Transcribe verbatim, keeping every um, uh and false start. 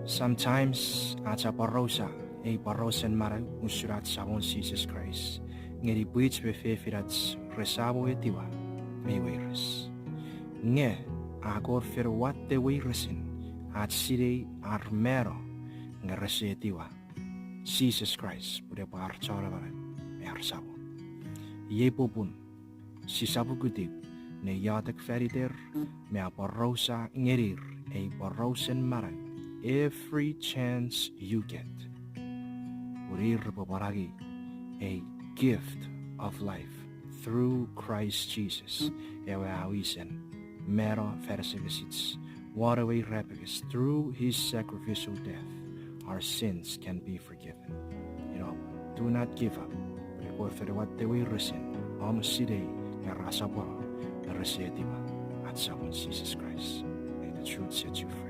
Sometimes ach aporausa ei porausen manau usun ach Samon Jises Kraist ngeni pwich me fefinach rese mo etiwa mi weires. Nge a kon fen watte weiresin ach sinei ar mano nge rese etiwa Jises Kraist pun epwe ar Chon Amanau me ar Samon. Iei popun sisap ukutiw ne iotek fan iter me aporausa ngenir ei porausen manau every chance you get, pun ir repwe pwan angei a gift of life through Christ Jesus, ewe a wisen mano fan asengesich won ewe irapenges. Through his sacrificial death, our sins can be forgiven. You know, do not give up. Pwe Kot fen watte weiresin om sinei nge ra sopwono nge rese etiwa ach Samon Jises Kraist. May the truth set you free.